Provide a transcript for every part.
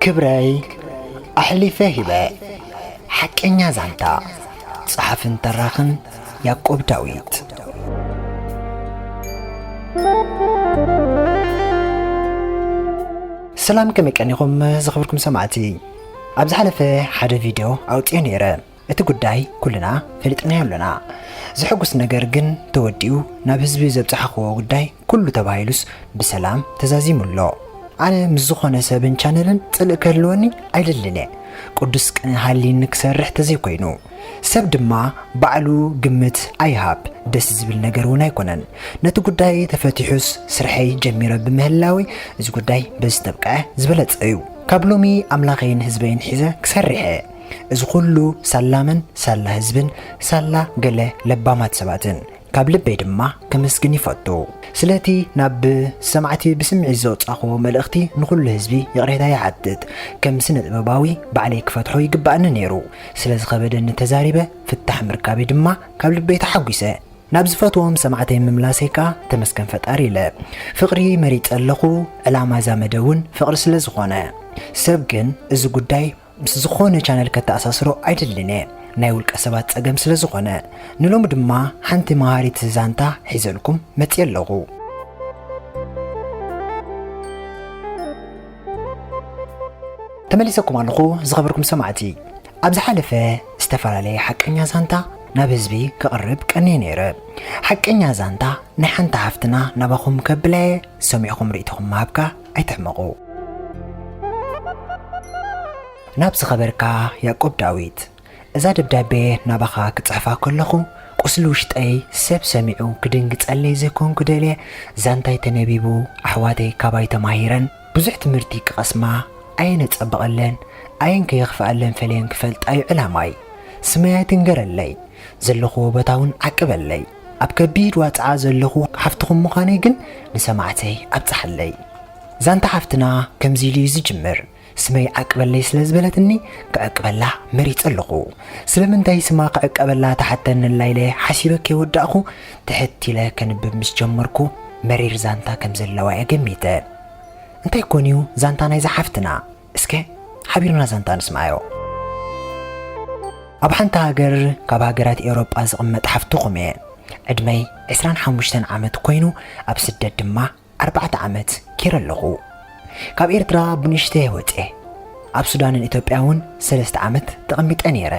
ክብረይ ኣሕሊፈ ሂበ። ሓቀኛ ዛንታ። ጸሓፍን ተራኽን ያዕቆብ ዳዊት። ሰላም፣ ከመይ ቀኒኹም ዝኸበርኩም ሰማዕቲ? ኣብ ዝሓለፈ ሓደ ቪድዮ ኣውጽኤ ነይረ። እቲ ጉዳይ ኩልና ፈሊጥናዮ ኣለና። ዘሐጉስ ነገር ግን ተወዲኡ ናብ ህዝቢ ዘብጻሕኽዎ ጉዳይ ኩሉ ተባሂሉስ ብሰላም ተዛዚሙ ኣሎ። ኣነ ምስ ዝኾነ ሰብን ቻነልን ጽልእ ክህልወኒ ኣይደልን እየ። ቅዱስ ቅንኢ ሃልይኒ ክሰርሕ ተዘይኮይኑ። ሰብ ድማ ባዕሉ ግምት ኣይሃብ፣ ደስ ዝብል ነገር እውን ኣይኮነን። ነቲ ጉዳይ ተፈቲሑስ ስርሐይ ጀሚረ ብምህላወይ እዚ ጉዳይ በዚ ተብቅዐ ዝበለጸ እዩ። ካብ ሎሚ ኣምላኸይን ህዝበይን ሒዘ ክሰርሕ እየ። እዚ ኩሉ ሳላ መን ሳላ ህዝብን ሳላ ገለ ለባማት ሰባትን ካብ ልበይ ድማ ከመስግን ይፈቱ። ስለቲ ናብ ሰማዕቲ ብስምዒት ዘውጻእኽዎ መልእኽቲ ንኹሉ ህዝቢ ይቕሬታ ይሓትት። ከም ስነ ጥበባዊ ባዕለይ ክፈትሖ ይግባኣኒ ነይሩ። ስለ ዝኸበደኒ ተዛሪበ ፍታሕ ምርካበይ ድማ ካብ ልበይ ተሓጒሰ። ናብ ዝፈትዎም ሰማዕተይ ምምላሰይ ከኣ ተመስገን ፈጣሪ ኢለ። ፍቕሪ መሪጸ ኣለኹ፣ ዕላማ እዛ መደብ እውን ፍቕሪ ስለ ዝኾነ። ሰብ ግን እዚ ጉዳይ ምስ ዝኾነ ቻነል ከተኣሳስሮ ኣይደልን እየ። ናይ ውልቀ ሰባት ጸገም ስለ ዝኾነ። ንሎሚ ድማ ሓንቲ መሃሪት ዛንታ ሒዘልኩም መጽየ ኣለኹ። ተመሊሰኩም ኣለኹ ዝኸበርኩም ሰማዕቲ። ኣብ ዝሓለፈ ዝተፈላለየ ሓቀኛ ዛንታ ናብ ህዝቢ ከቕርብ ቀንየ ነይረ። ሓቀኛ ዛንታ ናይ ሓንቲ ሓፍትና ናባኹም ከብለየ ሰሚዕኹም ርእይቶኹም ምሃብካ ኣይትሕመቑ። ናብ ዝኸበርካ ያዕቆብ ዳዊት፣ እዛ ደብዳቤ ናባኻ ክጽሕፋ ከለኹ፣ ቁስሊ ውሽጠይ ሰብ ሰሚዑ ክድንግጸለይ ዘይኮንኩ ደልየ፣ ዛንታይ ተነቢቡ፣ ኣሕዋተይ ካባይ ተማሂረን ብዙሕ ትምህርቲ ክቐስማ፣ ኣየን የጸብቐለን፣ ኣየን ከየኽፍኣለን ፈለየን ክፈልጣ እዩ ዕላማይ። ስመይ ኣይትንገረለይ፣ ዘለኹዎ ቦታ እውን ዓቅበለይ። ኣብ ከቢድ ዋጽዓ ዘለኹ ሓፍትኹም ምዃነይ ግን ንሰማዕተይ ኣብጽሓለይ። ዛንታ ሓፍትና ከምዚ ኢሉ እዩ ዝጅምር። ስመይ ዓቅበለይ ስለ ዝበለትኒ፣ ክዕቅበላ መሪጸ ኣለኹ። ስለምንታይ ስማ ክዕቀበላ ትሓተኒ ኣላ ኢለ ሓሲበ ከይወዳእኩ፣ ትሕት ኢለ ከንብብ ምስ ጀመርኩ፣ መሪር ዛንታ ከም ዘለዋ እየ ገሚተ። እንታይ ኮን እዩ ዛንታ ናይዛ ሓፍትና? እስከ ሓቢርና ዛንታ ንስምዓዮ። ኣብ ሓንቲ ሃገር ካብ ሃገራት ኤውሮጳ ዝቕመጥ ሓፍትኹም እየ። ዕድመይ ዕስራን ሓሙሽተን ዓመት ኮይኑ፣ ኣብ ስደት ድማ ኣርባዕተ ዓመት ኬረ ኣለኹ። ካብ ኤርትራ ብንእሽተይ ወጼ፣ ኣብ ሱዳንን ኢትዮጵያ እውን ሰለስተ ዓመት ተቐሚጠ ነይረ።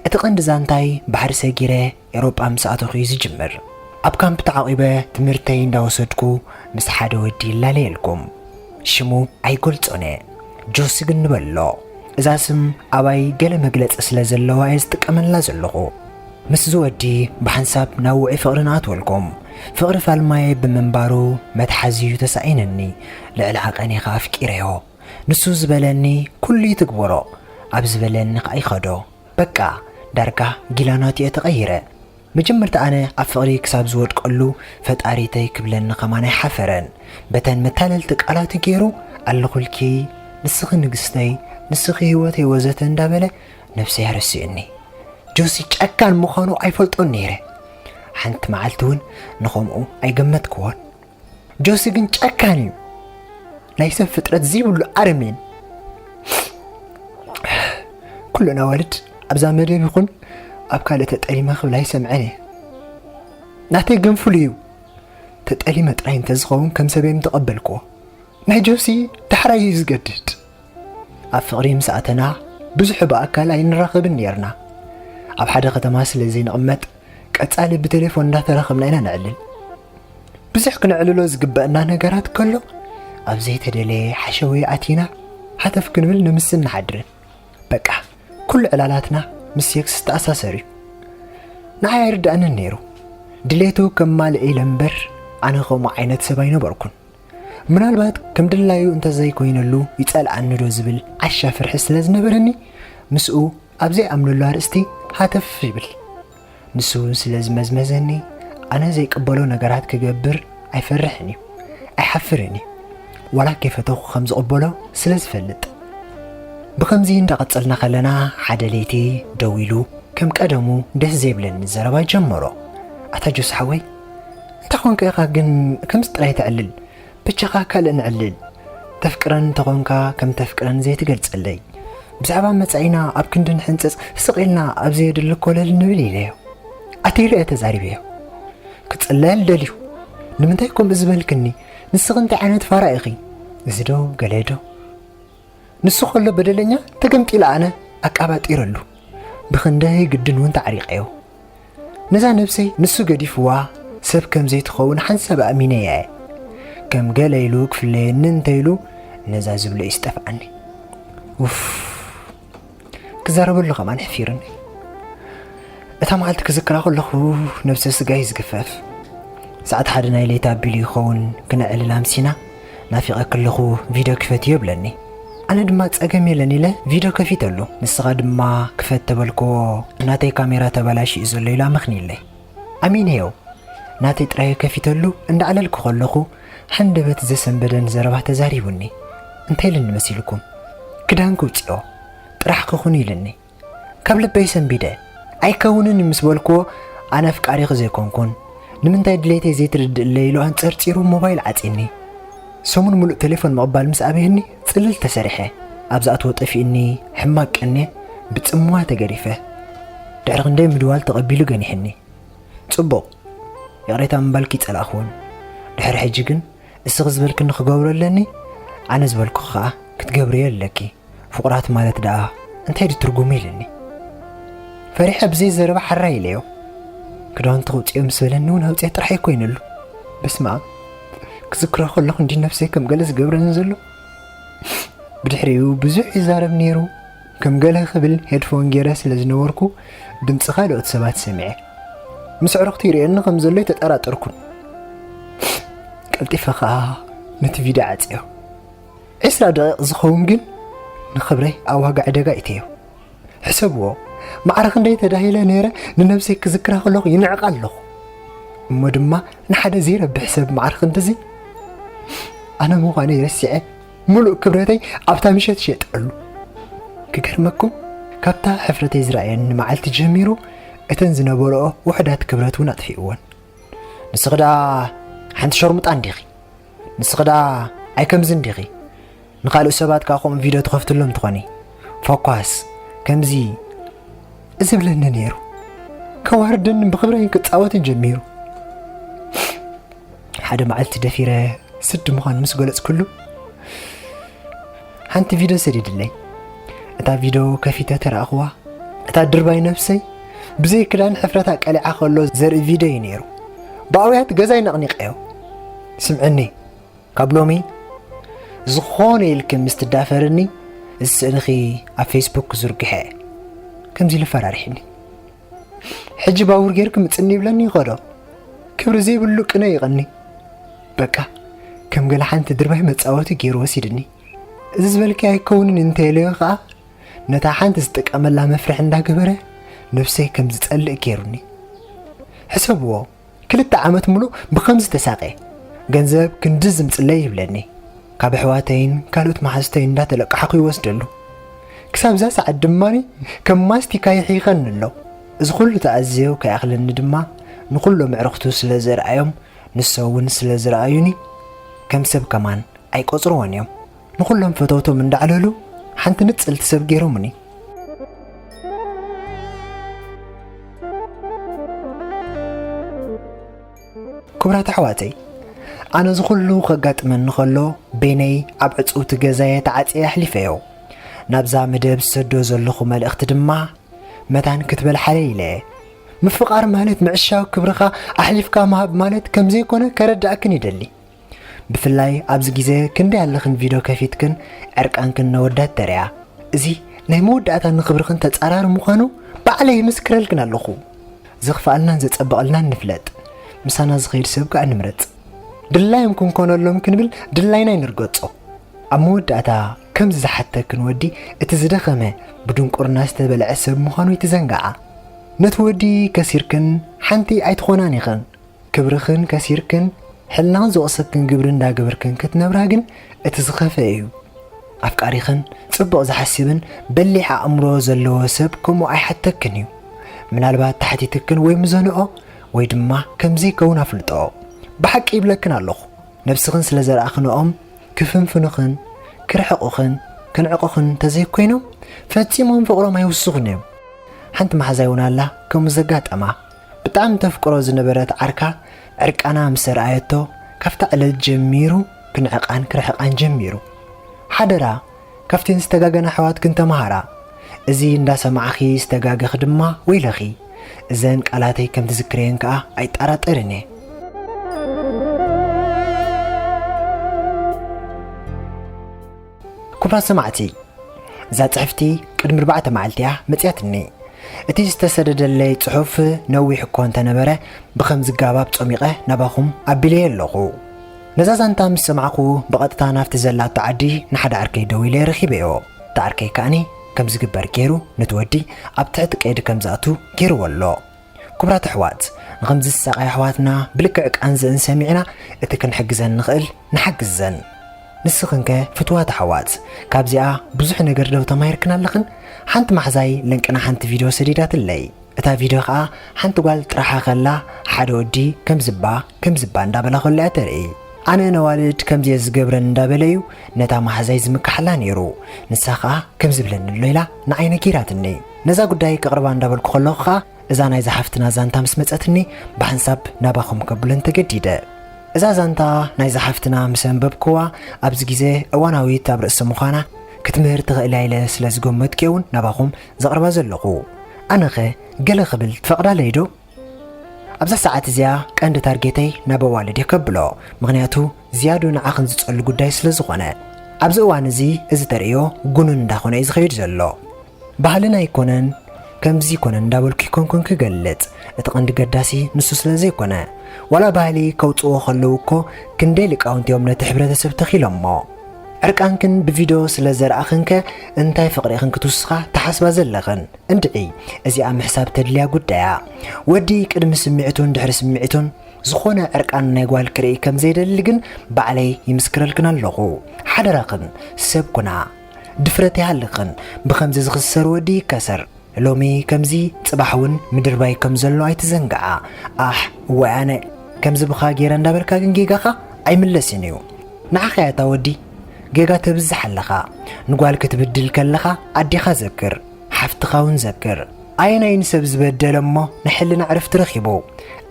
እቲ ቀንዲ ዛንታይ ባሕሪ ሰጊረ ኤውሮጳ ምስ ኣተኹ እዩ ዝጅምር። ኣብ ካምፕ ተዓቒበ ትምህርተይ እንዳወሰድኩ ምስ ሓደ ወዲ ይላለየልኩም። ሽሙ ኣይገልጾን እየ። ጆሲ ግን ንበሎ። እዛ ስም ኣባይ ገለ መግለጺ ስለ ዘለዋ እየ ዝጥቀመላ ዘለኹ። ምስዚ ወዲ ብሓንሳብ ናብ ውዑይ ፍቕሪ ንኣትወልኩም። ፍቕሪ ፋልማየ ብምንባሩ መትሓዚኡ ተሳኢንኒ። ልዕሊ ዓቐነይ ከኣ ኣፍቂረዮ። ንሱ ዝበለኒ ኩሉ ይትግበሮ፣ ኣብ ዝበለኒ ከኣ ይኸዶ። በቃ ዳርጋ ጊላናቱ እየ ተቐይረ። መጀመርታ ኣነ ኣብ ፍቕሪ ክሳብ ዝወድቀሉ ፈጣሪተይ ክብለኒ ከማን ኣይሓፈረን። በተን መታለልቲ ቃላቱ ገይሩ፣ ኣለኹልኪ፣ ንስኺ ንግስተይ፣ ንስኺ ህይወተይ ወዘተ እንዳበለ ነብሰይ ኣረሲኡኒ። ጆሲ ጨካን ምዃኑ ኣይፈልጦን ነይረ። ሓንቲ መዓልቲ እውን ንኸምኡ ኣይገመትክዎን። ጆሲ ግን ጨካን እዩ። ናይ ሰብ ፍጥረት ዘይብሉ ኣረሜን። ኩለን ኣዋልድ ኣብዛ መደብ ይኹን ኣብ ካልእ ተጠሊመ ክብል ኣይሰምዐን እየ። ናተይ ግን ፍሉይ እዩ። ተጠሊመ ጥራይ እንተዝኸውን ከም ሰበይ ምተቐበልክዎ። ናይ ጆሲ ዳሕራይ እዩ ዝገድድ። ኣብ ፍቕሪ ምስ ኣተና ብዙሕ ብኣካል ኣይንራኸብን ነይርና። ኣብ ሓደ ከተማ ስለ ዘይንቕመጥ ቀጻሊ ብቴሌፎን እንዳተራኸብና ኢና ነዕልል። ብዙሕ ክነዕልሎ ዝግበአና ነገራት ከሎ ኣብ ዘይተደለየ ሓሸወየ ኣቲና ሃተፍ ክንብል ንምስን ንሓድርን። በቃ ኩሉ ዕላላትና ምስ ሴክስ ዝተኣሳሰር እዩ። ንዓይ ኣይርድኣንን ነይሩ። ድሌቱ ከማልእ ኢለ እምበር ኣነ ከምኡ ዓይነት ሰብ ኣይነበርኩን። ምናልባት ከም ድላዩ እንተዘይኮይነሉ ይጸልኣኒ ዶ ዝብል ዓሻ ፍርሒ ስለ ዝነበረኒ ምስኡ ኣብ ዘይኣምነሉ ኣርእስቲ ሃተፍ ይብል። ንሱ እውን ስለ ዝመዝመዘኒ ኣነ ዘይቅበሎ ነገራት ክገብር ኣይፈርሕን እዩ፣ ኣይሓፍርን እዩ። ዋላ ከይፈተኹ ከም ዝቕበሎ ስለ ዝፈልጥ። ብኸምዚ እንዳቐጸልና ከለና ሓደ ለይቲ ደዊሉ ከም ቀደሙ ደስ ዘይብለኒ ዘረባ ጀመሮ። ኣታ ጆስ ሓወይ፣ እንታይ ኾንካ ኢኻ ግን ከምዚ ጥራይ ተዕልል? በጃኻ ካልእ ንዕልል። ተፍቅረኒ እንተኾንካ ከም ተፍቅረኒ ዘይትገልጸለይ። ብዛዕባ መጻኢና ኣብ ክንዲ ንሕንጽጽ ስቕ ኢልና ኣብ ዘየድሊ ኮለል ንብል ኢለዮ። ኣተይረአ ተዛሪበዮ። ክጽለል ደልዩ። ንምንታይ ከምኡ ዝበልክኒ? ንስኺ እንታይ ዓይነት ፋራ ኢኺ? እዚ ዶ ገለ ዶ? ንሱ ከሎ በደለኛ ተገምጢሉ ኣነ ኣቃባጢረሉ። ብኽንደይ ግድን እውን ተዓሪቐዮ። ነዛ ነብሰይ ንሱ ገዲፍዋ ሰብ ከም ዘይትኸውን ሓንሳብ ኣእሚነያ እየ። ከም ገለ ኢሉ ክፍለየኒ እንተኢሉ ነዛ ዝብሎ እዩ ዝጠፍኣኒ። ውፍ፣ ክዛረበሉ ከማን ሕፊርኒ። እታ መዓልቲ ክዝክራ ከለኹ ነብሰ ስጋይ ዝግፈፍ። ሰዓት ሓደ ናይ ለይቲ ኣቢሉ ይኸውን ክነዕልል ኣምሲና። ናፊቐኪ ኣለኹ፣ ቪድዮ ክፈትዮ ይብለኒ። ኣነ ድማ ጸገም የለን ኢለ ቪድዮ ከፊተሉ። ንስኻ ድማ ክፈት ተበልክዎ፣ ናተይ ካሜራ ተበላሽዩ ዘሎ ኢሉ ኣመኽንዩለይ። ኣሚነዮ። ናተይ ጥራይ ከፊተሉ እንዳዕለልኩ ከለኹ፣ ሃንደበት ዘሰንበደን ዘረባ ተዛሪቡኒ። እንታይ ኢልኒ መሲልኩም? ክዳንኪ ውጽዮ፣ ጥራሕ ክኹን ኢልኒ። ካብ ልበይ ሰንቢደ። ኣይከውንን ምስ በልክዎ፣ ኣነ ኣፍቃሪኺ ዘይኮንኩን፣ ንምንታይ ድሌተይ ዘይትርድእለይ ኢሉ ኣንጸርጺሩ ሞባይል ዓጺኒ። ሰሙን ሙሉእ ቴሌፎን ምቕባል ምስ ኣበየኒ ጽልል ተሰሪሐ። ኣብ ዝኣትዎ ጠፊእኒ ሕማቅ ቀንየ ብጽምዋ ተገሪፈ። ድሕሪ ክንደይ ምድዋል ተቐቢሉ ገኒሕኒ። ጽቡቕ፣ ይቕሬታ ምባልኪ ይጸላእኽዎን። ድሕሪ ሕጂ ግን እስኺ ዝበልክኒ ክገብሮ ኣለኒ፣ ኣነ ዝበልኩኺ ከኣ ክትገብርዮ ኣለኪ። ፍቑራት ማለት ደኣ እንታይ ድዩ ትርጉሙ ኢልኒ። ፈሪሐ ብዘይ ዘረባ ሓራይ ኢለዮ። ክዳውንቲ ክውጽኦ ምስ በለኒ እውን ኣውጽአ ጥራሕ ኣይኮይነሉ። በስመ ኣብ፣ ክዝክሮ ከለኹ እንዲ ነብሰይ ከም ገለ ዝገብረኒ ዘሎ። ብድሕሪኡ ብዙሕ ይዛረብ ነይሩ። ከም ገለ ክብል ሄድፎን ገይረ ስለ ዝነበርኩ ድምጺ ካልኦት ሰባት ሰሚዐ። ምስ ኣዕሩኽቱ ይርእየኒ ከም ዘሎ ኣይተጠራጠርኩን። ቀልጢፈ ከኣ ነቲ ቪድዮ ዓጽዮ። ዕስራ ደቂቕ ዝኸውን ግን ንኽብረይ ኣብ ዋጋ ዕደጋ እተዮ። ሕሰብዎ፣ ማዕረ ክንደይ ተዳሂለ ነይረ፣ ንነብሰይ ክዝክራ ከለኹ ይንዕቕ ኣለኹ። እሞ ድማ ንሓደ ዘይረብሕ ሰብ ማዕረ ክንድዚ ኣነ ምዃነይ ረሲዐ፣ ምሉእ ክብረተይ ኣብታ ምሸት ሸጠሉ። ክገርመኩም፣ ካብታ ሕፍረተይ ዝረኣየኒ መዓልቲ ጀሚሩ፣ እተን ዝነበርኦ ውሑዳት ክብረት እውን ኣጥፊእወን። ንስኺ ደኣ ሓንቲ ሸርሙጣ እንዲኺ። ንስኺ ደኣ ኣይ ከምዚ እንዲኺ። ንኻልእ ሰባት ከኣ ከምኡ ቪድዮ ትኸፍትሎም ትኾኒ። ፎኳስ፣ ከምዚ ዝብለኒ ነይሩ። ከዋርደንን ብኽብረይን ክጻወትን ጀሚሩ። ሓደ መዓልቲ ደፊረ ስዲ ምዃኑ ምስ ገለጽኩሉ፣ ሓንቲ ቪድዮ ሰዲድለይ። እታ ቪድዮ ከፊተ ተራእኽዋ። እታ ድርባይ ነብሰይ ብዘይ ክዳን ሕፍረታ ቀሊዓ ከሎ ዘርኢ ቪድዮ እዩ ነይሩ። ብኣውያት ገዛይ ነቕኒቐዮ። ስምዕኒ፣ ካብ ሎሚ ዝኾነ ኢልኪ ምስ ትዳፈርኒ፣ እዚ ስእልኺ ኣብ ፌስቡክ ክዝርግሐ እየ። ከምዚ ኢሉ ኣፈራሪሕኒ። ሕጂ ባቡር ጌርኪ ምጽኒ ይብለኒ ይኸዶ። ክብሪ ዘይብሉ ቅነ ይቐኒ። በቃ፣ ከም ገለ ሓንቲ ድርባይ መጻወቲ ገይሩ ወሲድኒ። እዚ ዝበልኪ ኣይከውንን እንተኢለዮ ኸኣ፣ ነታ ሓንቲ ዝጥቀመላ መፍርሒ እንዳገበረ፣ ነብሰይ ከም ዝጸልእ ገይሩኒ። ሕሰብዎ፣ ክልተ ዓመት ሙሉእ ብኸምዚ ተሳቐየ። ገንዘብ ክንዲ ዝምጽለይ ይብለኒ። ካብ ኣሕዋተይን ካልኦት መሓዙተይን እንዳተለቃሕኹ ይወስደሉ። ክሳብ እዛ ሰዓት ድማ ከም ማስቲካ ይሕይኸኒ ኣሎ። እዚ ኩሉ ተኣዝዮ ከይኣኽለኒ ድማ፣ ንኹሎም ኣዕሩኽቱ ስለ ዘርኣዮም፣ ንሶም እውን ስለ ዝረኣዩኒ፣ ከም ሰብ ከማን ኣይቆጽርዎን እዮም። ንኹሎም ፈተውቶም እንዳዕለሉ፣ ሓንቲ ንጽልቲ ሰብ ገይሮምኒ። ክቡራት ኣሕዋተይ፣ ኣነ እዚ ኩሉ ከጋጥመኒ ከሎ፣ በይነይ ኣብ ዕጽውቲ ገዛየ ተዓጽየ ኣሕሊፈዮ። ናብዛ መደብ ዝሰዶ ዘለኹ መልእኽቲ ድማ፣ መታን ክትበልሓለይ ኢለ እየ። ምፍቓር ማለት ምዕሻው ክብርኻ ኣሕሊፍካ ምሃብ ማለት ከም ዘይኮነ ከረድኣክን ይደሊ። ብፍላይ ኣብዚ ግዜ ክንደይ ኣለኽን ቪድዮ ከፊትክን ዕርቃንክን ነወዳት ተሪኣ። እዚ ናይ መወዳእታ ንኽብርኽን ተጻራሪ ምዃኑ ባዕለይ ይምስክረልክን ኣለኹ። ዘኽፍኣልናን ዘጸብቐልናን ንፍለጥ። ምሳና ዝኸይድ ሰብ ከኣ ንምረጽ። ድላዮም ክንኮነሎም ክንብል ድላይና ኣይንርገጾ። ኣብ መወዳእታ ከምዚ ዝሓተክን ወዲ እቲ ዝደኸመ ብድንቁርና ዝተበልዐ ሰብ ምዃኑ ኣይትዘንግዓ። ነቲ ወዲ ከሲርክን ሓንቲ ኣይትኾናን ኢኽን። ክብርኽን ከሲርክን፣ ሕልናኽን ዝወቕሰክን ግብሪ እንዳገበርክን ክትነብራ ግን እቲ ዝኸፍአ እዩ። ኣፍቃሪኽን ጽቡቕ ዝሓስብን በሊሕ ኣእምሮ ዘለዎ ሰብ ከምኡ ኣይሓተክን እዩ። ምናልባት ተሓቲትክን ወይ ምዘንኦ ወይ ድማ ከም ዘይከውን ኣፍልጦ። ብሓቂ ይብለክን ኣለኹ። ነብስኽን ስለ ዘርኣኽንኦም ክፍንፍኑኽን ክርሕቑኽን ክንዕቑኽን እንተዘይኮይኖም ፈጺሞም ፍቕሮም ኣይውስኹን እዮም። ሓንቲ መሓዛይ እውን ኣላ ከምኡ ዘጋጠማ። ብጣዕሚ ተፍቅሮ ዝነበረት ዓርካ ዕርቃና ምስ ኣርኣየቶ ካብታ ዕለት ጀሚሩ ክንዕቓን ክርሕቓን ጀሚሩ። ሓደራ ካብተን ዝተጋገና ኣሕዋትክን ተምሃራ። እዚ እንዳሰማዕኺ ዝተጋገኺ ድማ ወይለኺ። እዘን ቃላተይ ከም ትዝክርየን ከኣ ኣይጠራጠርን እየ። ክቡራት ሰማዕቲ፣ እዛ ጽሕፍቲ ቅድሚ ኣርባዕተ መዓልቲ እያ መጺኣትኒ። እቲ ዝተሰደደለይ ጽሑፍ ነዊሕ እኮ እንተነበረ፣ ብኸም ዝጋባብ ጾሚቐ ናባኹም ኣቢለዮ ኣለኹ። ነዛ ዛንታ ምስ ሰማዕኹ፣ ብቐጥታ ናብቲ ዘላቶ ዓዲ ንሓደ ዓርከይ ደዊለ ረኺበዮ። እቲ ዓርከይ ከኣኒ ከም ዝግበር ገይሩ ነቲ ወዲ ኣብ ትሕቲ ቀይዲ ከም ዝኣቱ ገይርዎ ኣሎ። ክቡራት ኣሕዋት፣ ንኸምዚ ዝሳቐያ ኣሕዋትና ብልክዕ ቃንዘን ሰሚዕና እቲ ክንሕግዘን ንኽእል ንሓግዘን። ንስኽንከ ፍትዋት ኣሕዋት፣ ካብዚኣ ብዙሕ ነገር ዶ ተማሂርክን ኣለኽን? ሓንቲ ማሕዛይ ለንቅና ሓንቲ ቪድዮ ሰዲዳትለይ። እታ ቪድዮ ኸኣ ሓንቲ ጓል ጥራሓ ኸላ ሓደ ወዲ ከም ዝባ ከም ዝባ እንዳበላ ኸሎ እያ ተርኢ። ኣነ ነዋልድ ከምዚ እየ ዝገብረን እንዳበለ እዩ ነታ ማሕዛይ ዝምክሓላ ነይሩ። ንሳ ኸኣ ከም ዝብለኒ ኣሎ ኢላ ንዓይ ነጊራትኒ። ነዛ ጉዳይ ከቕርባ እንዳበልኩ ኸለኹ ኸኣ እዛ ናይዛ ሓፍትና ዛንታ ምስ መጸትኒ ብሓንሳብ ናባኹም ከብለን ተገዲደ። እዛ ዛንታ ናይዛ ሓፍትና ምስ ኣንበብክዋ ኣብዚ ግዜ እዋናዊት ኣብ ርእሲ ምዃና ክትምህር ትኽእል እያ ኢለ ስለ ዝገመትኩ እውን ናባኹም ዘቕርባ ዘለኹ። ኣነኸ ገለ ክብል ትፈቕዳለይ ዶ? ኣብዛ ሰዓት እዚኣ ቀንዲ ታርጌተይ ናብ ኣዋልድ እየ ከብሎ፣ ምኽንያቱ ዝያዱ ንዓኽን ዝጸሉ ጉዳይ ስለ ዝኾነ። ኣብዚ እዋን እዚ እዚ ተርእዮ ጉኑን እንዳኾነ እዩ ዝኸይድ ዘሎ። ባህልና ኣይኮነን፣ ከምዚ ይኮነን እንዳበልኩ ይኮንኩን ክገልጽ፣ እቲ ቀንዲ ገዳሲ ንሱ ስለ ዘይኮነ። ዋላ ባህሊ ከውጽእዎ ከለዉ እኮ ክንደይ ሊቃውንቲ እዮም ነቲ ሕብረተሰብ ተኺሎሞ። ዕርቃንክን ብቪድዮ ስለ ዘርኣኽንከ እንታይ ፍቕሪ ኢኽን ክትውስኻ ትሓስባ ዘለኽን? እንድዒ፣ እዚኣ ምሕሳብ ተድልያ ጉዳያ። ወዲ ቅድሚ ስምዒቱን ድሕሪ ስምዒቱን ዝኾነ ዕርቃን ናይ ጓል ክርኢ ከም ዘይደሊ ግን ባዕለይ ይምስክረልክን ኣለኹ። ሓደራኽን ሰብ ኩና። ድፍረት ይሃልኽን፣ ብኸምዚ ዝኽሰር ወዲ ይከሰር። ሎሚ ከምዚ ጽባሕ እውን ምድርባይ ከም ዘሎ ኣይትዘንግዓ። ኣሕ፣ እዋይ ኣነ፣ ከምዚ ብኻ ገይረ እንዳበልካ ግን ጌጋኻ ኣይምለስን እዩ። ንዓኻ እያ እታ ወዲ፣ ጌጋ ተብዝሕ ኣለኻ። ንጓል ክትብድል ከለኻ ኣዴኻ ዘክር፣ ሓፍትኻ እውን ዘክር። ኣየናይ ንሰብ ዝበደለ እሞ ንሕልና ዕረፍቲ ረኺቡ?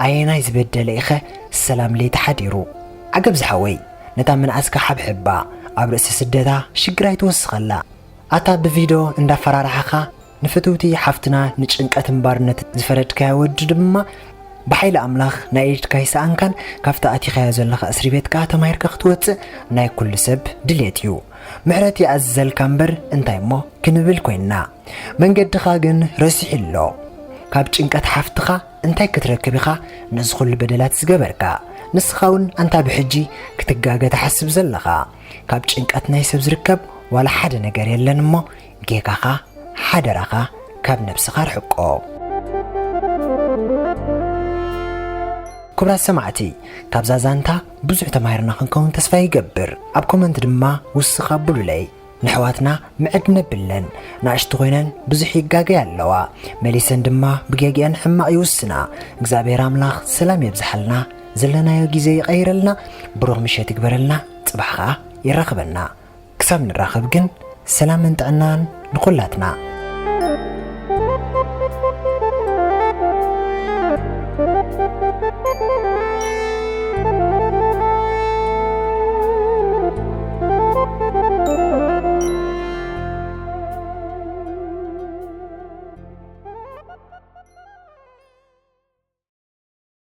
ኣየናይ ዝበደለ ኢኸ ሰላም ለይቲ ሓዲሩ? ዓገብ ዝሓወይ፣ ነታ ምንኣስካ ሓብሕባ፣ ኣብ ርእሲ ስደታ ሽግር ኣይትወስኸላ። ኣታ ብቪድዮ እንዳፈራርሓኻ ንፍትውቲ ሓፍትና ንጭንቀትን ባርነት ዝፈረድካያ ወዲ ድማ ብሓይሊ ኣምላኽ ናይ ኢድካ ይሰኣንካን ካብቲ ኣቲኻዮ ዘለኻ እስሪ ቤት ከኣ ተማሂርካ ክትወጽእ ናይ ኩሉ ሰብ ድልየት እዩ። ምሕረት ይኣዝዘልካ እምበር እንታይ እሞ ክንብል ኮይንና። መንገድኻ ግን ረሲሑ ኣሎ። ካብ ጭንቀት ሓፍትኻ እንታይ ክትረክብ ኢኻ ነዚ ኩሉ በደላት ዝገበርካ? ንስኻ እውን ኣንታ ብሕጂ ክትጋገ ትሓስብ ዘለኻ። ካብ ጭንቀት ናይ ሰብ ዝርከብ ዋላ ሓደ ነገር የለን እሞ ጌጋኻ ሓደራኻ ካብ ነብስኻ ርሕቆ። ክቡራት ሰማዕቲ፣ ካብዛ ዛንታ ብዙሕ ተማሂርና ክንከውን ተስፋ ይገብር። ኣብ ኮመንት ድማ ውስኽ ኣብሉለይ። ንሕዋትና ምዕድ ነብለን። ንኣሽቱ ኮይነን ብዙሕ ይጋገያ ኣለዋ። መሊሰን ድማ ብጌግአን ሕማቕ ይውስና። እግዚኣብሔር ኣምላኽ ሰላም የብዝሓልና። ዘለናዮ ግዜ ይቐይረልና። ብሩኽ ምሸት ይግበረልና። ጽባሕ ኸኣ የራኽበና። ክሳብ ንራኸብ ግን ሰላምን ጥዕናን ንኹላትና።